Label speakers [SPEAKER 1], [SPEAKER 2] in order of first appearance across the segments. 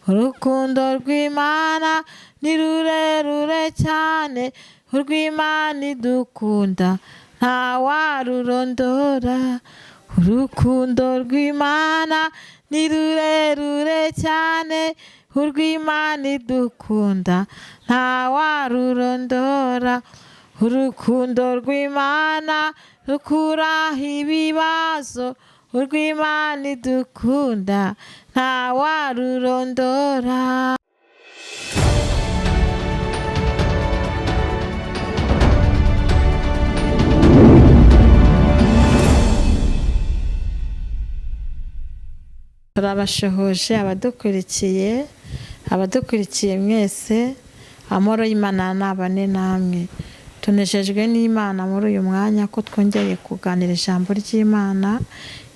[SPEAKER 1] Urukundo rw'Imana ni rurerure cyane, urw'Imana idukunda ntawarurondora. Urukundo rw'Imana ni rurerure cyane, urw'Imana idukunda ntawarurondora. Urukundo rw'Imana rukuraho ibibazo, urw'Imana idukunda ntawarurondora. Turabashuhuje abadukurikiye, abadukurikiye mwese, amahoro y'Imana nabane namwe. Tunejejwe n'Imana muri uyu mwanya ko twongeye kuganira ijambo ry'Imana.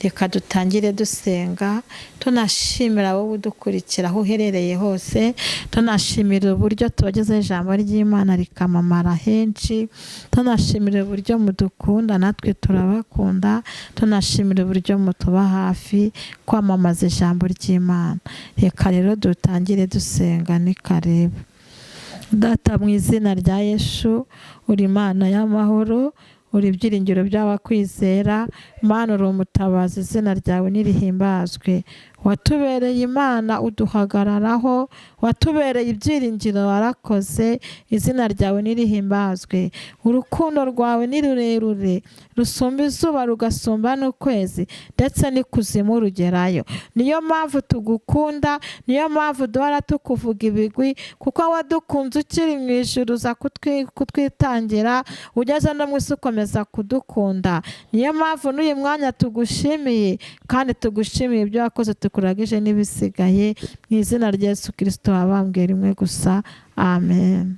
[SPEAKER 1] Reka dutangire dusenga, tunashimira wowe udukurikira aho uherereye hose, tunashimira uburyo tubagezaho ijambo ry'Imana rikamamara henshi, tunashimira uburyo mudukunda natwe turabakunda, tunashimira uburyo mutuba hafi kwamamaza ijambo ry'Imana. Reka rero dutangire dusenga ni kareba. Data, mu izina rya Yesu, uri Imana y'amahoro, uri ibyiringiro by'abakwizera, Mana uri umutabazi, izina ryawe nirihimbazwe. Watubereye Imana uduhagararaho, watubereye ibyiringiro warakoze, izina ryawe nirihimbazwe. Urukundo rwawe ni rurerure, rusumba izuba rugasumba n'ukwezi, ndetse n'ikuzimu rugerayo. Niyo mpamvu tugukunda, niyo mpamvu duhora tukuvuga ibigwi, kuko wadukunze ukiri mu ijuru uza kutwitangira, ugeze no mu isi ukomeza kudukunda. Niyo mpamvu n'uyu mwanya tugushimiye, kandi tugushimiye ibyo wakoze, tukuragije n'ibisigaye, mu izina rya Yesu Kristo wabambwe rimwe gusa, amen.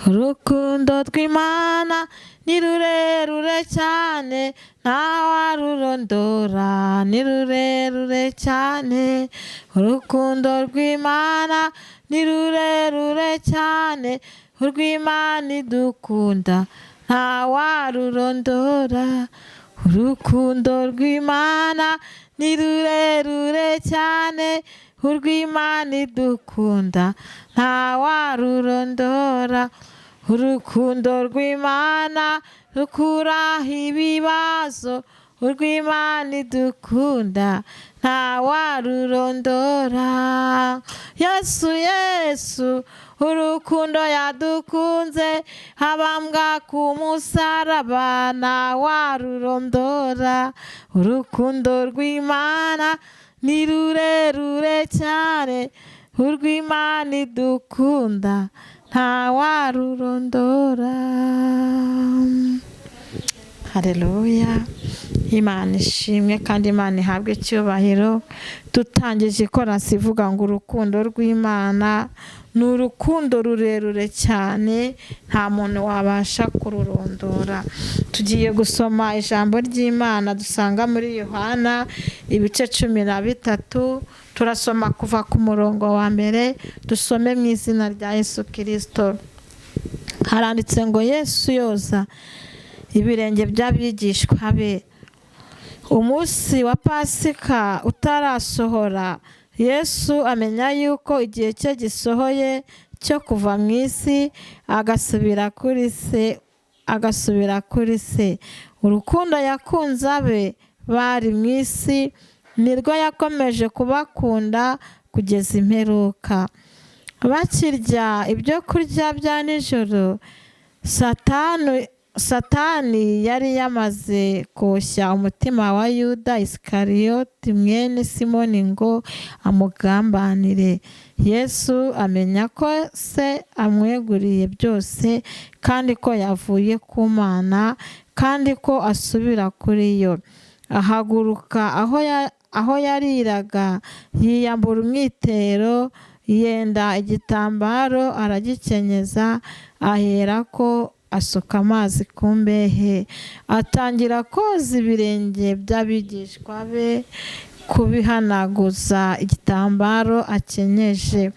[SPEAKER 1] Urukundo rw'Imana ni rurerure cyane, ntawarurondora, ni rurerure cyane. Urukundo rw'Imana ni rurerure cyane, urw'Imana idukunda ntawarurondora. Urukundo rw'Imana ni rurerure cyane, urw'Imana idukunda ntawarurondora. Urukundo rw'Imana rukuraho ibibazo, urw'Imana idukunda ntawarurondora. Yesu, Yesu, urukundo yadukunze, habambwa ku musaraba ntawarurondora. Urukundo rw'Imana ni rurerure cyane, urw'Imana idukunda ntawarurondora. Haleluya, Imana ishimwe kandi Imana ihabwe icyubahiro. Dutangije ikorasi ivuga ngo urukundo rw'Imana ni urukundo rurerure cyane, nta muntu wabasha kururondora. Tugiye gusoma ijambo ry'Imana dusanga muri Yohana ibice 13, turasoma kuva ku murongo wa mbere, dusome mu izina rya Yesu Kristo. Haranditse ngo Yesu yoza ibirenge by'abigishwa be. Umunsi wa Pasika utarasohora, Yesu amenya yuko igihe cye gisohoye cyo kuva mu isi agasubira kuri se, agasubira kuri se. Urukundo yakunze abe bari mu isi nirwo yakomeje kubakunda kugeza imperuka. Bakirya ibyo kurya bya nijoro, Satani yari yamaze koshya umutima wa Yuda Isikariyoti mwene Simoni ngo amugambanire. Yesu amenya ko se amweguriye byose, kandi ko yavuye ku Mana, kandi ko asubira kuri yo. Ahaguruka aho yariraga, yiyambura umwitero, yenda igitambaro aragikenyeza, aherako asuka amazi ku mbehe, atangira koza ibirenge by'abigishwa be, kubihanaguza igitambaro akenyeje.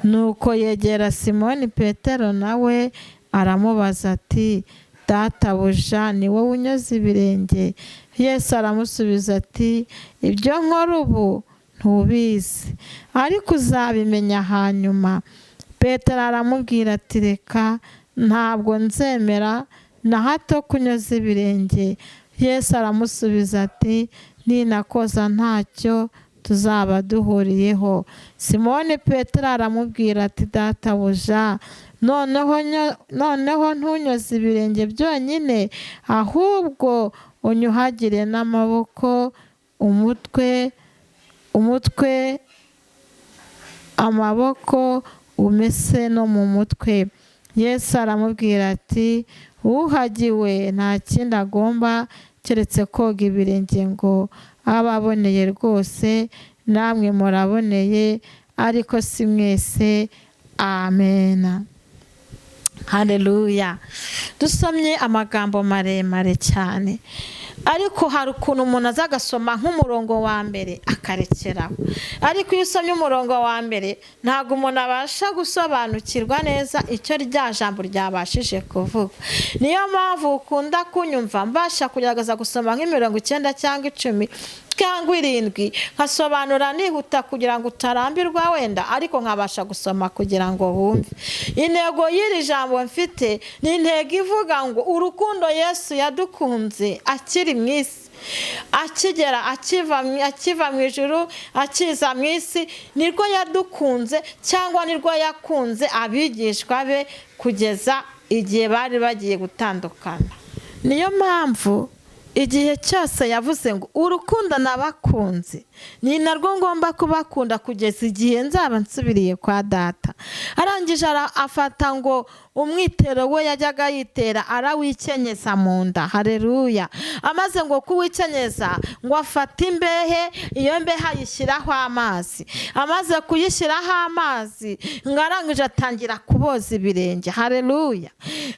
[SPEAKER 1] Nuko yegera Simoni Petero, nawe aramubaza ati Databuja, ni wowe unyoza ibirenge? Yesu aramusubiza ati ibyo nkora ubu Ntubizi, ariko uzabimenya hanyuma. Petero aramubwira ati: "Reka, ntabwo nzemera na hato kunyoza ibirenge." Yesu aramusubiza ati: "Ninakoza ntacyo tuzaba duhuriyeho." Simoni Petero aramubwira ati: "Databuja, noneho ntunyoze ibirenge byonyine, ahubwo unyuhagire n'amaboko, umutwe, amaboko, umese no mu mutwe." Yesu aramubwira ati: "Uhagiwe nta kindi agomba keretse koga ibirenge ngo abe aboneye rwose. Namwe muraboneye, ariko si mwese." Amen, haleluya. Dusomye amagambo maremare cyane, ariko hari ukuntu umuntu aza agasoma nk'umurongo wa mbere akarekeraho. Ariko iyo usomye umurongo wa mbere, ntabwo umuntu abasha gusobanukirwa neza icyo rya jambo ryabashije kuvuga. Niyo mpamvu ukunda kunyumva mbasha kugerageza gusoma nk'imirongo 9 cyangwa 10 cyangwa 7, nkasobanura nihuta kugira ngo utarambirwa wenda, ariko nkabasha gusoma kugira ngo wumve. Intego y'iri jambo mfite ni intego ivuga ngo urukundo Yesu yadukunze akiri mu isi, akigera akiva mu ijuru akiza mu isi, nirwo yadukunze cyangwa nirwo yakunze abigishwa be kugeza igihe bari bagiye gutandukana. Niyo mpamvu igihe cyose yavuze ngo: "Urukundo nabakunze ni narwo ngomba kubakunda kugeza igihe nzaba nsubiriye kwa Data." Arangije afata ngo umwitero we yajyaga yitera, arawikenyeza mu nda. Hareruya. Amaze ngo kuwikenyeza, ngo afate imbehe, iyo mbehe ayishyiraho amazi. Amaze kuyishyiraho amazi, ngo arangije atangira kuboza ibirenge. Hareruya.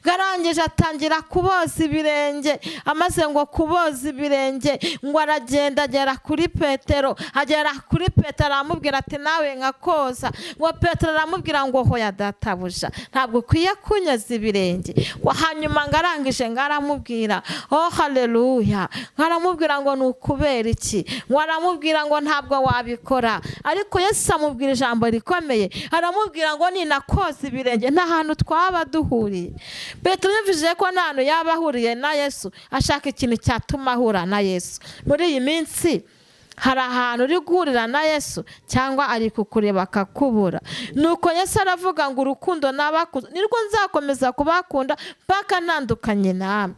[SPEAKER 1] Ngo arangije atangira kuboza ibirenge. Amaze ngo kuboza ibirenge, ngo aragenda agera kuri Petero. Agera kuri Petero, aramubwira ati: "Nawe nka koza." Ngo Petero aramubwira ngo: "Hoya databuja, ntabwo ukwiye kunyoza ibirenge." Ngo hanyuma ngo arangije ngo aramubwira, oh haleluya, ngo aramubwira ngo: "Ni ukubera iki?" Ngo aramubwira ngo: "Ntabwo wabikora." Ariko Yesu amubwira ijambo rikomeye, aramubwira ngo: "Ninakoza ibirenge nta hantu twaba duhuriye." Petero yumvise ko nta hantu yaba ahuriye na Yesu, ashaka ikintu cyatuma ahura na Yesu. Muri iyi minsi hari ahantu uri guhurira na Yesu, cyangwa ari kukureba akakubura? Nuko Yesu aravuga ngo: "Urukundo nabakunze nirwo nzakomeza kubakunda mpaka ntandukanye namwe."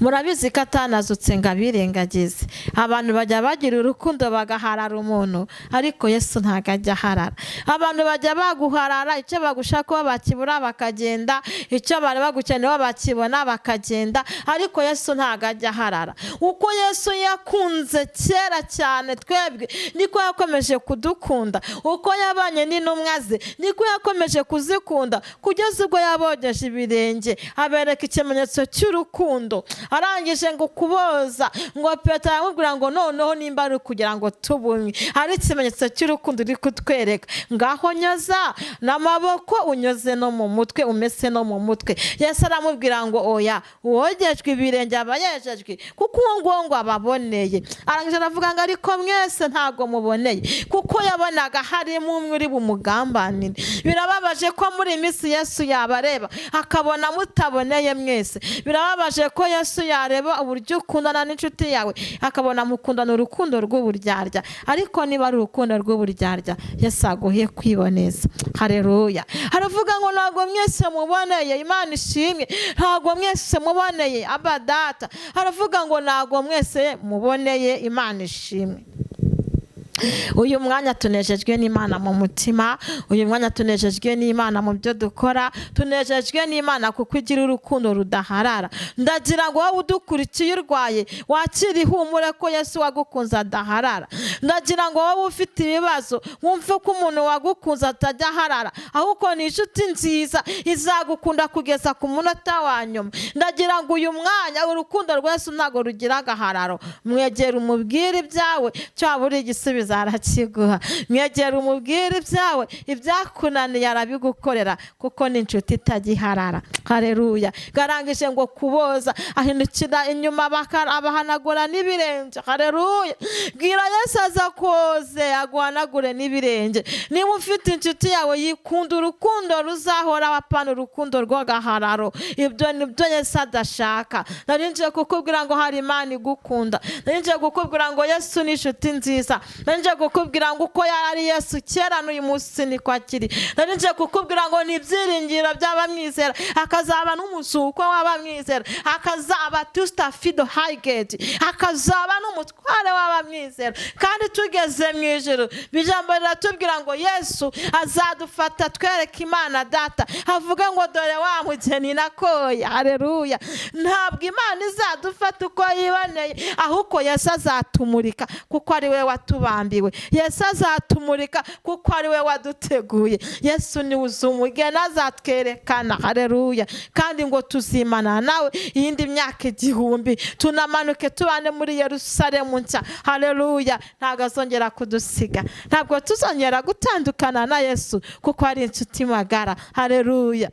[SPEAKER 1] Murabizi ko atanazutse ngo abirengagize. Abantu bajya bagira urukundo bagaharara umuntu, ariko Yesu ntabwo ajya aharara. Abantu bajya baguharara, icyo bagushakaho bakibura bakagenda, icyo bari bagukeneyeho bakibona bakagenda, ariko Yesu ntabwo ajya aharara. Uko Yesu yakunze kera cyane twebwe, niko yakomeje kudukunda. Uko yabanye n'intumwa ze, niko yakomeje kuzikunda, kugeza ubwo yabogeje ibirenge, abereka ikimenyetso cy'urukundo. Arangije ngo kuboza, ngo Petero aramubwira ngo: "Noneho nimba ari ukugira ngo tubumwe, ari ikimenyetso cy'urukundo uri kutwereka, ngaho nyoza n'amaboko, unyoze no mu mutwe, umese no mu mutwe." Yesu aramubwira ngo: "Oya, uwogejwe ibirenge aba yejejwe, kuko uwo nguwo ngo aba aboneye." Arangije aravuga ngo: "Ariko mwese ntabwo muboneye," kuko yabonaga harimo umwe uri bumugambanire. Birababaje ko muri iyi minsi Yesu yabareba akabona mutaboneye mwese. Birababaje ko Yesu yareba uburyo ukundana n'inshuti yawe, akabona mukundana urukundo rw'uburyarya. Ariko niba ari urukundo rw'uburyarya, Yesu aguhe kwiboneza. Hareruya. Haravuga ngo: "Ntabwo mwese muboneye." Imana ishimwe, ntabwo mwese muboneye. Aba Data, haravuga ngo: "Ntabwo mwese muboneye." Imana ishimwe. Uyu mwanya tunejejwe n'Imana mu mutima, uyu mwanya tunejejwe n'Imana mu byo dukora, tunejejwe n'Imana kuko igira urukundo rudaharara. Ndagira ngo wowe udukurikiye urwaye, wakire ihumure ko Yesu wagukunze adaharara. Ndagira ngo wowe ufite ibibazo, wumve ko umuntu wagukunze atajya aharara. ahubwo ni inshuti nziza izagukunda kugeza ku munota wa nyuma. Ndagira ngo uyu mwanya urukundo rwa Yesu ntabwo rugira agahararo. Mwegera umubwire ibyawe, cyaba uri igisubizo arakiguha. Mwegera umubwire ibyawe, ibyakunaniye arabigukorera, kuko ni inshuti itagiharara. Hareruya. Garangije ngo kuboza, ahindukira inyuma abahanagura n'ibirenge. Hareruya. Bwira Yesu aza koze aguhanagure n'ibirenge. Niba ufite inshuti yawe yikunda urukundo ruzahora, apana urukundo rw'agahararo. Ibyo nibyo Yesu adashaka. Nari ngiye kukubwira ngo hari Imana igukunda. Nari ngiye kukubwira ngo Yesu ni inshuti nziza. Nari ngiye kukubwira ngo uko yari Yesu kera n'uyu munsi niko akiri. Nari ngiye kukubwira ngo ni ibyiringiro by'abamwizera, akazaba n'umuzuko w'abamwizera, akazaba tusita fido hayigeti, akazaba n'umutware w'abamwizera. Kandi tugeze mu ijuru, ijambo riratubwira ngo Yesu azadufata twereke Imana Data, avuga ngo dore wa mugeni nakoye. Hareruya. Ntabwo Imana izadufata uko yiboneye, ahubwo Yesu azatumurika kuko ari we watubambiwe. Yesu azatumurika kuko ari we waduteguye. Yesu ni umugeni, azatwerekana. Hareruya. Kandi ngo tuzimana nawe iyindi myaka 1000, tunamanuke tubane muri Yerusalemu nshya. Hareruya. Ntabwo azongera kudusiga, ntabwo tuzongera gutandukana na Yesu kuko ari inshuti magara. Hareruya.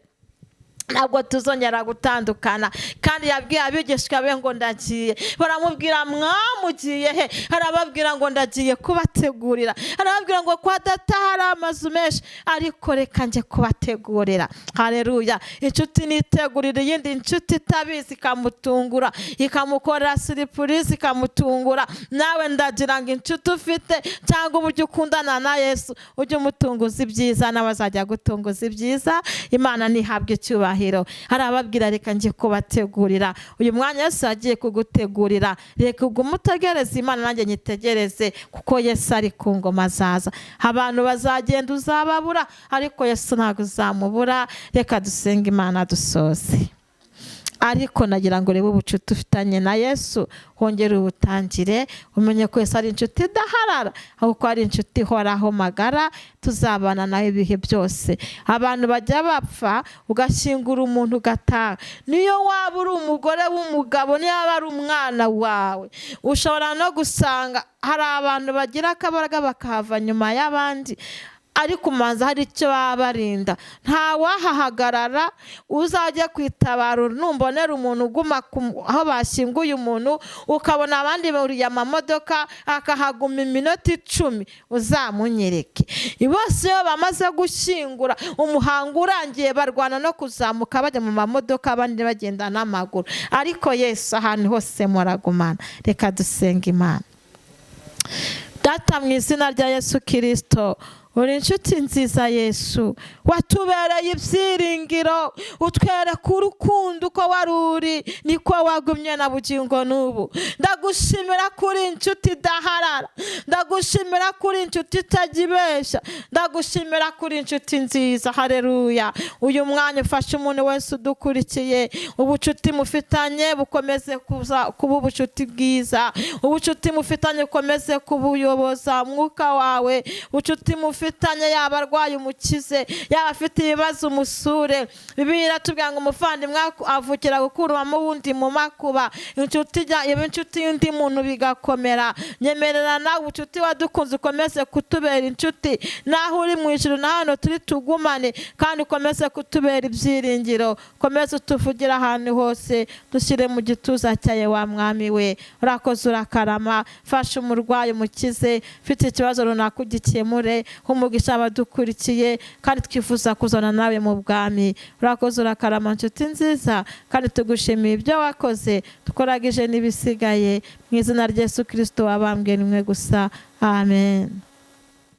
[SPEAKER 1] Ntabwo tuzongera gutandukana. Kandi yabwiye abigishwa be ngo ndagiye. Baramubwira mwamugiye he? Arababwira ngo ndagiye kubategurira. Arababwira ngo kwa Data hari amazu menshi, ariko reka njye kubategurira. Hareruya. Inshuti nitegurira iyindi nshuti itabizi, ikamutungura, ikamukorera surprise, ikamutungura. Nawe ndagira ngo inshuti ufite cyangwa uburyo ukundana na Yesu, ujye umutunguza ibyiza, nawe azajya agutunguza ibyiza. Imana ntihabwe icyubahiro. Arababwira reka njye kubategurira. Uyu mwanya Yesu agiye kugutegurira, reka ugume utegereze Imana, nanjye nyitegereze, kuko Yesu ari ku ngoma azaza. Abantu bazagenda uzababura, ariko Yesu ntabwo uzamubura. Reka dusenge Imana dusoze. Ariko nagira ngo urebe ubucuti ufitanye na Yesu, wongere ubutangire, umenye ko Yesu ari inshuti idaharara, ahubwo ari inshuti ihoraho magara, tuzabana nawe ibihe byose. Abantu bajya bapfa, ugashyingura umuntu ugataha. Niyo waba uri umugore w'umugabo, niyo waba ari umwana wawe, ushobora no gusanga hari abantu bagira akabaraga bakahava nyuma y'abandi, ariko umanza hari icyo baba barinda. Ntawahahagarara. Uzajya kwitabara, numbonera umuntu uguma aho bashyinguye umuntu, ukabona abandi buriye amamodoka akahaguma iminota 10, uzamunyereke. Bose iyo bamaze gushyingura, umuhango urangiye, barwana no kuzamuka bajya mu mamodoka, abandi bagenda n'amaguru. Ariko Yesu ahantu hose muragumana. Reka dusenga Imana. Data, mu izina rya Yesu Kirisito, uri inshuti nziza. Yesu, watubereye ibyiringiro, utwereka urukundo. Uko wari uri niko wagumye na bugingo n'ubu. Ndagushimira kuri inshuti idaharara, ndagushimira kuri inshuti itajya ibeshya, ndagushimira kuri inshuti nziza. Hareruya. Uyu mwanya ufashe umuntu wese udukurikiye, ubucuti mufitanye bukomeze kuba ubucuti bwiza, ubucuti mufitanye bukomeze kubuyoboza umwuka wawe, ubucuti mufitanye, yaba arwaye umukize, yaba afite ibibazo umusure. Bibiliya iratubwira ngo umuvandimwe avukira gukurwamo uwundi mu makuba. Inshuti iba inshuti y'undi muntu bigakomera. Nyemerera nawe ubucuti wadukunze ukomeze kutubera inshuti, naho uri mu ijuru na hano turi tugumane, kandi ukomeze kutubera ibyiringiro, ukomeze utuvugire ahantu hose, dushyire mu gituza cyawe wa mwami we. Urakoze, urakarama. Fasha umurwayi umukize, ufite ikibazo runaka ugikemure, umugisha abadukurikiye, kandi twifuza kuzana nawe mu bwami. Urakoze, urakarama nshuti nziza, kandi tugushimiye ibyo wakoze, tukoragije n'ibisigaye mu izina rya Yesu Kirisito wabambwe nimwe gusa. Amen.